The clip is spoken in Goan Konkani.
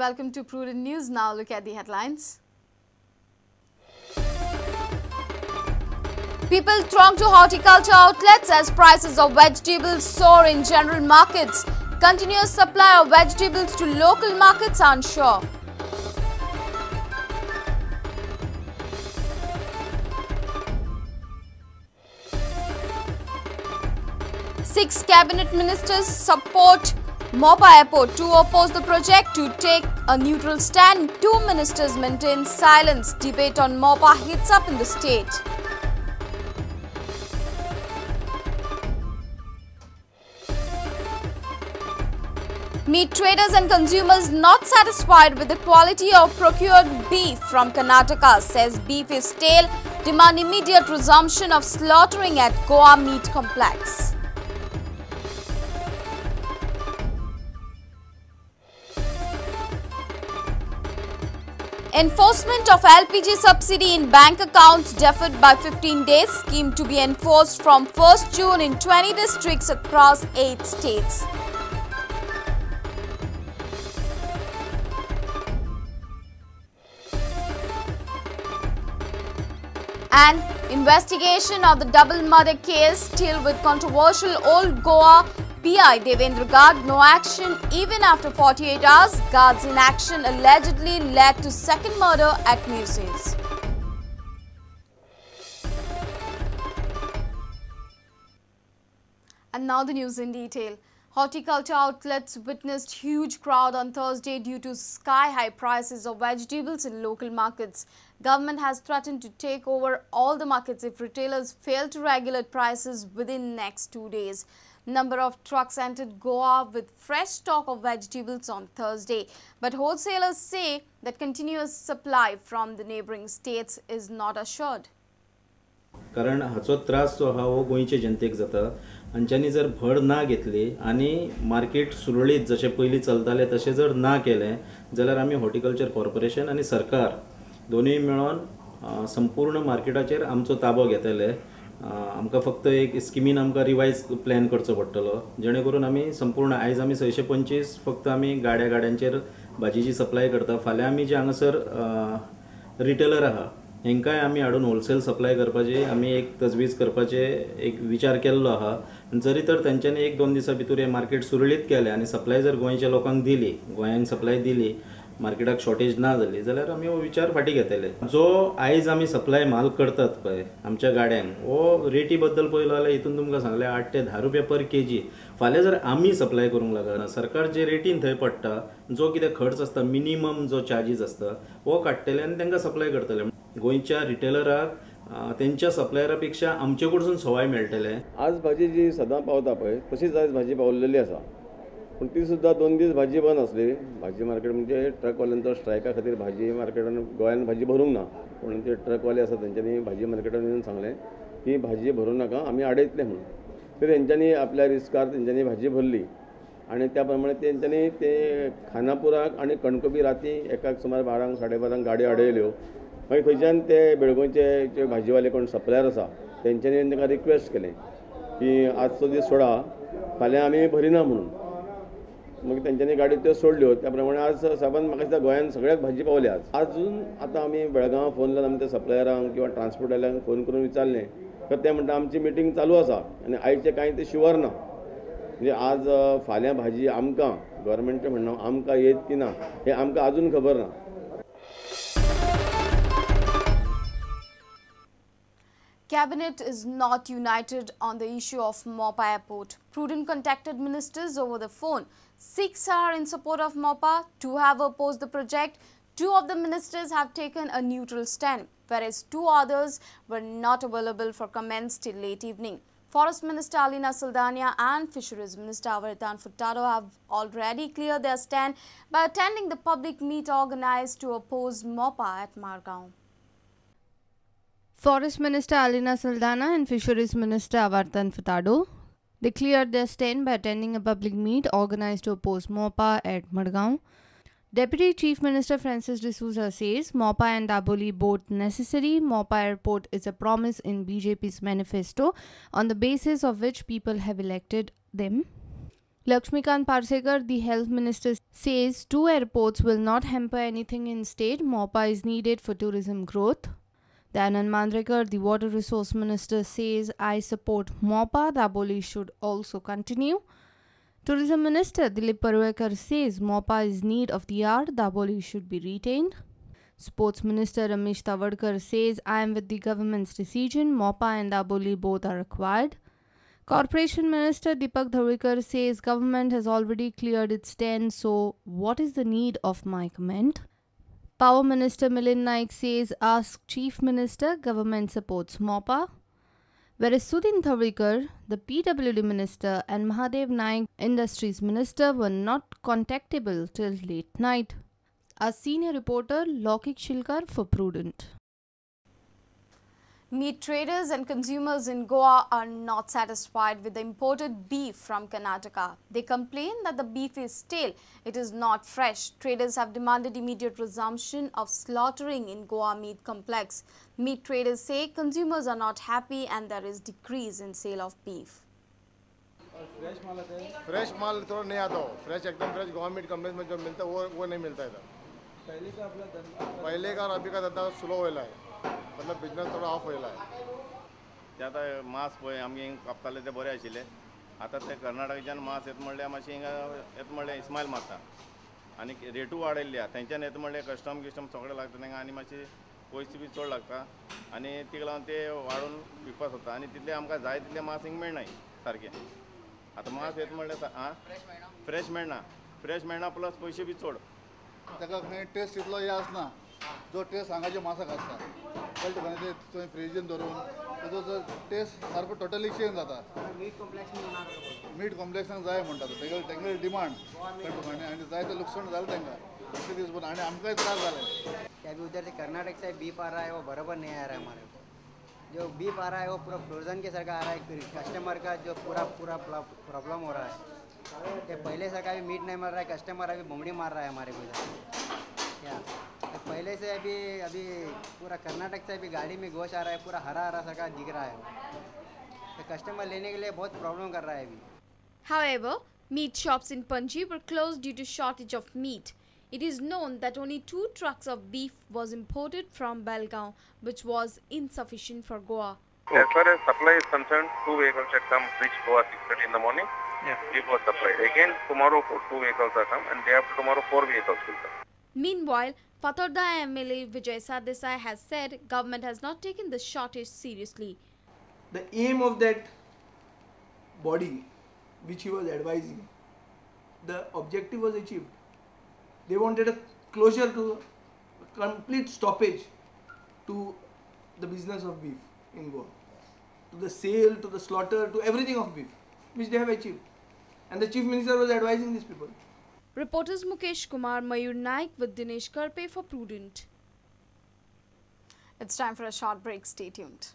Welcome to Prudent News. Now look at the headlines. People throng to horticulture outlets as prices of vegetables soar in general markets. Continuous supply of vegetables to local markets unsure. Six cabinet ministers support Mopa Airport. Two oppose the project to take a neutral stand. Two ministers maintain silence. Debate on Mopa heats up in the state. Meat traders and consumers not satisfied with the quality of procured beef from Karnataka, says beef is stale, demand immediate resumption of slaughtering at Goa Meat Complex. Enforcement of LPG subsidy in bank accounts deferred by 15 days, scheme to be enforced from 1st June in 20 districts across 8 states. And investigation of the double murder case still with controversial Old Goa PI Devendra Garg, no action even after 48 hours. Guard's inaction allegedly led to second murder at Merces. And now the news in detail. Horticulture outlets witnessed huge crowd on Thursday due to sky-high prices of vegetables in local markets. Government has threatened to take over all the markets if retailers fail to regulate prices within next 2 days. Number of trucks entered Goa with fresh stock of vegetables on Thursday. But wholesalers say that continuous supply from the neighbouring states is not assured. कारण हाचो त्रास जो आहा हो गोंयचे जनतेक जाता. हांच्यांनी जर भर ना घेतली आनी मार्केट सुरळीत जशें पयलीं चलतालें तशें जर ना केलें जाल्यार आमी हॉर्टिकल्चर कॉर्पोरेशन आनी सरकार दोनूय मेळोन संपूर्ण मार्केटाचेर आमचो ताबो घेतले. आमकां फक्त एक स्किमीन आमकां रिवायज प्लॅन करचो पडटलो जेणे करून आमी संपूर्ण आयज आमी 625 फक्त आमी गाड्या गाड्यांचेर भाजीची सप्लाय करता. फाल्यां आमी जे हांगासर रिटेलर आहा हेंकांय आमी हाडून होलसेल सप्लाय करपाची आमी एक तजवीज करपाचे एक विचार केल्लो आहा. जरी तर तेंच्यांनी 1-2 दिसां भितर हें मार्केट सुरळीत केलें आनी सप्लाय जर गोंयच्या लोकांक दिली, गोंयांक सप्लाय दिली, मार्केटाक शॉर्टेज ना जाली जाल्यार आमी हो विचार फाटीं घेतले. जो आयज आमी सप्लाय म्हाल करतात पळय आमच्या गाड्यांक हो रेटी बद्दल पळयलो जाल्यार हितून तुमकां सांगलें 8 ते 10 रुपया पर केजी. फाल्यां जर आमी सप्लाय करूंक लागना सरकार जे रेटीन थंय पडटा जो कितें खर्च आसता मिनिमम जो चार्जीस आसता हो काडटले आनी तांकां सप्लाय करतले. गोंयच्या रिटेलराक तेंच्या सप्लायरा पेक्षा आमचे कडसून सवाय मेळटले. आज भाजी जी सदां पावता पळय तशीच आयज भाजी पावलेली आसा, पूण ती सुद्दां 2 दीस भाजी बंद आसली. भाजी मार्केट म्हणजे ट्रकवाल्यांचो स्ट्रायका खातीर भाजी मार्केटान गोंयान भाजी भरूंक ना, पूण ते ट्रकवाले आसा तेंच्यांनी भाजी मार्केटान येवन सांगलें की भाजी भरूं नाका आमी आडयतले म्हणून. तर तेंच्यांनी आपल्या रिस्कार तेंच्यांनी भाजी भरली आनी त्या प्रमाणे तेंच्यांनी ते खानापुराक आनी कणकोबी राती एकाक सुमार 12 साडे 12 गाडयो आडयल्यो. मागीर थंयच्यान ते बेळगोंवचे जे भाजीवाले कोण सप्लायर आसा तेंच्यांनी तांकां रिक्वेस्ट केलें की आजचो दीस सोडा फाल्यां आमी भरिना म्हणून. मागीर तेंच्यांनी गाडी त्यो सोडल्यो. त्या प्रमाणे आज साबान म्हाका दिसता गोंयांत सगळ्याक भाजी पावल्या. आज आजून आतां आमी बेळगांव फोन लावन आमी त्या सप्लायरांक किंवा ट्रान्सपोर्टवाल्यांक फोन करून विचारलें तर ते म्हणटा आमची मिटींग चालू आसा आनी आयचें कांय तें शुवर ना. म्हणजे आज फाल्यां भाजी आमकां गव्हर्मेंटचें म्हणणें आमकां येत की ना हें आमकां आजून खबर ना. Cabinet is not united on the issue of Mopa Airport. Prudent contacted ministers over the phone. 6 are in support of Mopa, 2 have opposed the project, 2 of the ministers have taken a neutral stand, whereas 2 others were not available for comments till late evening. Forest Minister Alina Saldanha and Fisheries Minister Averthan Furtado have already cleared their stand by attending the public meet organized to oppose Mopa at Margao. Forest Minister Alina Saldanha and Fisheries Minister Averthan Furtado, they cleared their stand by attending a public meet organized to oppose Mopa at Madgaon. Deputy Chief Minister Francis D'Souza says Mopa and Dabolim both necessary. Mopa Airport is a promise in BJP's manifesto on the basis of which people have elected them. Lakshmikant Parsekar, the health minister, says 2 airports will not hamper anything in state. Mopa is needed for tourism growth. Dayanand Mandrekar, the water resource minister, says I support Mopa. Dabolim should also continue. Tourism Minister Dilip Parvekar says Mopa is need of the hour. Dabolim should be retained. Sports Minister Ramesh Tawadkar says I am with the government's decision. Mopa and Dabolim both are required. Corporation Minister Deepak Dhawalkar says government has already cleared its stand, so what is the need of my comment? Power Minister Milind Naik says ask Chief Minister, government supports Mopa. Whereas Sudin Dhavalikar, the PWD Minister, and Mahadev Naik, Industries Minister, were not contactable till late night. Our senior reporter Lokik Shilkar for Prudent. Meat traders and consumers in Goa are not satisfied with the imported beef from Karnataka. They complain that the beef is stale, it is not fresh. Traders have demanded immediate resumption of slaughtering in Goa Meat Complex. Meat traders say consumers are not happy and there is decrease in sale of beef. Fresh माल थोड़ा नहीं आता हो, फ्रेश एकदम फ्रेश गोवा मीट कॉम्प्लेक्स में जो मिलता है वो नहीं मिलता इधर। पहले का और अभी का धंधा स्लो होला है, मतलब बिजनेस थोड़ा ऑफ होला है। ते आतां मांस पळय आमगे हिंग कापताले ते बरे आशिल्ले, आतां ते कर्नाटकच्यान मांस येता म्हणल्यार मातशें हिंगा येता म्हणल्यार इस्मायल मारता आनी रेटू वाडयल्ली आहा तेंच्यान येता म्हणल्यार कस्टम गिस्टम सगळें लागता तांकां आनी मातशे पयशे बी चड लागता आनी तिका लागून ते वाडोवन विकपाक सोदता आनी तितलें आमकां जाय तितलें मांस हिंग मेळनाय सारकें। आतां मांस येता म्हणल्यार आं फ्रेश मेळना, फ्रेश मेळना प्लस पयशे बी चड। ताका खंय टेस्ट तितलो हे आसना जो टेस्ट हांगाच्या मासाक आसता, कळ्ळें तुका? ते थंय फ्रिजीन दवरून ताजो टेस्ट सारको टोटली चेंज जाता। मीट कॉम्प्लेक्सान जाय म्हणटा तो तेगेले तेंगेले डिमांड, कळ्ळें तुका? आनी जायते लुकसाण जालें तांकां इतले दीस भरून आनी आमकांय त्रास जाले। अभी उधर से कर्नाटक से बीफ आ रहा है वो बराबर नहीं आ रहा है हमारे को। जो बीफ आ रहा है वो पूरा फ्रोजन के सरका आ रहा है, कस्टमर का जो पूरा पूरा प्रॉब्लम हो रहा है। ये पहले से का भी मीट नहीं मिल रहा है, कस्टमर अभी बमड़ी मार रहा है हमारे को इधर। क्या तो पहले से अभी अभी पूरा कर्नाटक से अभी गाड़ी में गोश्त आ रहा है, पूरा हरा हरा सरकार दिख रहा है, तो कस्टमर लेने के लिए बहुत प्रॉब्लम कर रहा है अभी। However, meat shops in Panji were closed due to shortage of meat. It is known that only 2 trucks of beef was imported from Belgaum, which was insufficient for Goa. As far as supply is concerned, 2 vehicles had come, reached Goa 6:30 in the morning. Yeah. Beef was supplied. Again, tomorrow 2 vehicles are come, and day after tomorrow 4 vehicles will come. Meanwhile, Fatorda MLA Vijay Sardesai has said government has not taken the shortage seriously. The aim of that body which he was advising, the objective was achieved. They wanted a closure to a complete stoppage to the business of beef in Goa, to the sale, to the slaughter, to everything of beef, which they have achieved. And the Chief Minister was advising these people. Reporters Mukesh Kumar, Mayur Naik with Dinesh Karpe for Prudent. It's time for a short break. Stay tuned.